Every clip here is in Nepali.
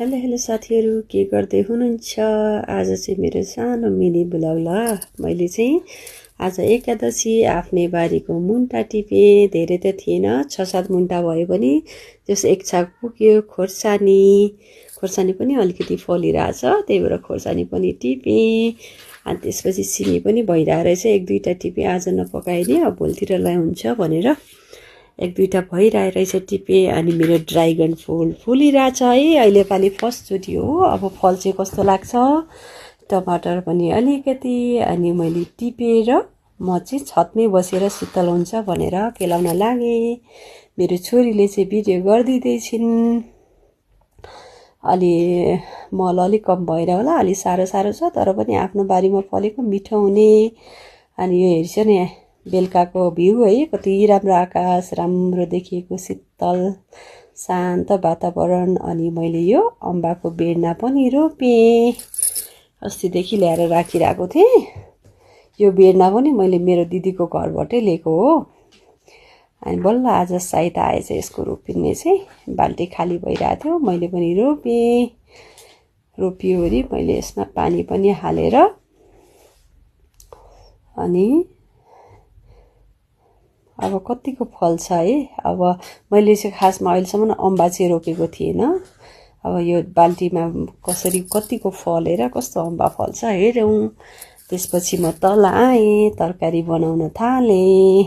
हेलो हेलो साथीहरू, के गर्दै हुनुहुन्छ? आज चाहिँ मेरो सानो मिनी ब्लग ल। मैले चाहिँ आज एकादशी आफ्नै बारीको मुन्टा टिपेँ। धेरै त थिएन, 6-7 मुन्टा भयो पनि त्यस एक छाक पुग्यो। खोर्सानी पनि अलिकति फलिरहेछ, त्यही भएर खोर्सानी पनि टिपेँ। अनि त्यसपछि सिमी पनि भइरहेको रहेछ, 1-2टा टिपेँ। आज नपकाइदिएँ, अब भोलितिरलाई हुन्छ भनेर 1-2टा भइरहेछ टिपेँ। अनि मेरो ड्राइगन फुल फुलिरहेछ है, अहिले पालि फर्स्टचोटि हो। अब फल चाहिँ कस्तो लाग्छ। टमाटर पनि अलिकति। अनि मैले टिपेर म चाहिँ छतमै बसेर शीतल हुन्छ भनेर केलाउन लागेँ। मेरो छोरीले चाहिँ भिडियो गरिदिँदैछिन्। अलि मल अलिक कम भएर होला, अलि साह्रो छ, तर पनि आफ्नो बारीमा फलेको मिठो हुने। अनि यो हेर्छ नि बेलुकाको भ्यू है, कति राम्रो आकाश, राम्रो देखिएको, शीतल शान्त वातावरण। अनि मैले यो अम्बाको बेर्ना पनि रोपेँ, अस्तिदेखि ल्याएर राखिरहेको थिएँ। यो बेर्ना पनि मैले मेरो दिदीको घरबाटै लिएको हो। अनि बल्ल आज साइत आएछ यसको रोपिने चाहिँ। बाल्टी खाली भइरहेको थियो, मैले पनि रोपेँ। रोपियोवरी मैले यसमा पानी पनि हालेर अनि अब कतिको फल छ है। अब मैले चाहिँ खासमा अहिलेसम्म अम्बा चाहिँ रोपेको थिएन। अब यो बाल्टीमा कसरी कतिको फलेर कस्तो अम्बा फल्छ हेरौँ। त्यसपछि म तल आएँ, तरकारी बनाउन थालेँ।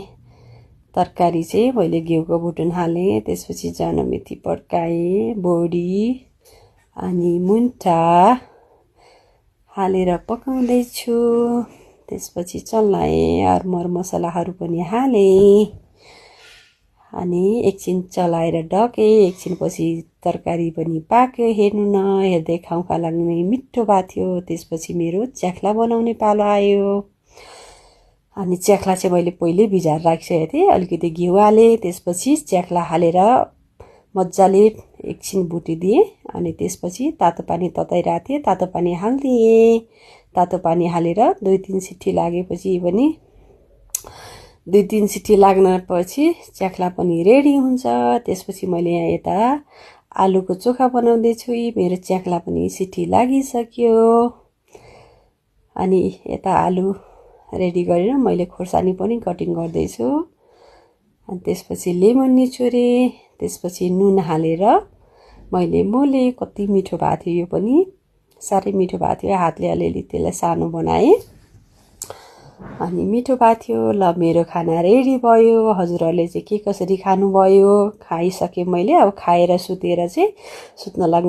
तरकारी चाहिँ मैले घिउको बुटुन हालेँ, त्यसपछि जनमेथी पड्काएँ, बोडी अनि मुन्टा हालेर पकाउँदैछु। त्यसपछि चलाएँ, अरू मरमसलाहरू पनि हालेँ। अनि एकछिन चलाएर ढकेँ। एकछिनपछि तरकारी पनि पाक्यो। हेर्नु न, हेर्दै खाउँका लाग्ने मिठो भएको थियो। त्यसपछि मेरो च्याख्ला बनाउने पालो आयो। अनि च्याख्ला चाहिँ मैले पहिल्यै भिजाएर राखिसकेको थिएँ। अलिकति घिउ हालेँ, त्यसपछि च्याख्ला हालेर मजाले एकछिन भुटिदिएँ। अनि त्यसपछि तातो पानी तताइरहेको थिएँ, तातो पानी हालिदिएँ। तातो पानी हालेर 2-3 सिटी लागेपछि पनि 2-3 सिटी लाग्नपछि च्याख्ला पनि रेडी हुन्छ। त्यसपछि मैले यहाँ यता आलुको चोखा बनाउँदैछु। मेरो च्याख्ला पनि सिटी लागिसक्यो। अनि यता आलु रेडी गरेर मैले खोर्सानी पनि कटिङ गर्दैछु। अनि त्यसपछि लेमन निचोरेँ, त्यसपछि नुन हालेर मैले मोलेँ। कति मिठो भएको थियो, यो पनि साह्रै मिठो भएको थियो। हातले अलिअलि त्यसलाई सानो बनाएँ अनि मिठो भएको थियो। ल, मेरो खाना रेडी भयो। हजुरहरूले चाहिँ के कसरी खानुभयो? खाइसकेँ मैले। अब खाएर सुतेर चाहिँ सुत्न लाग्नु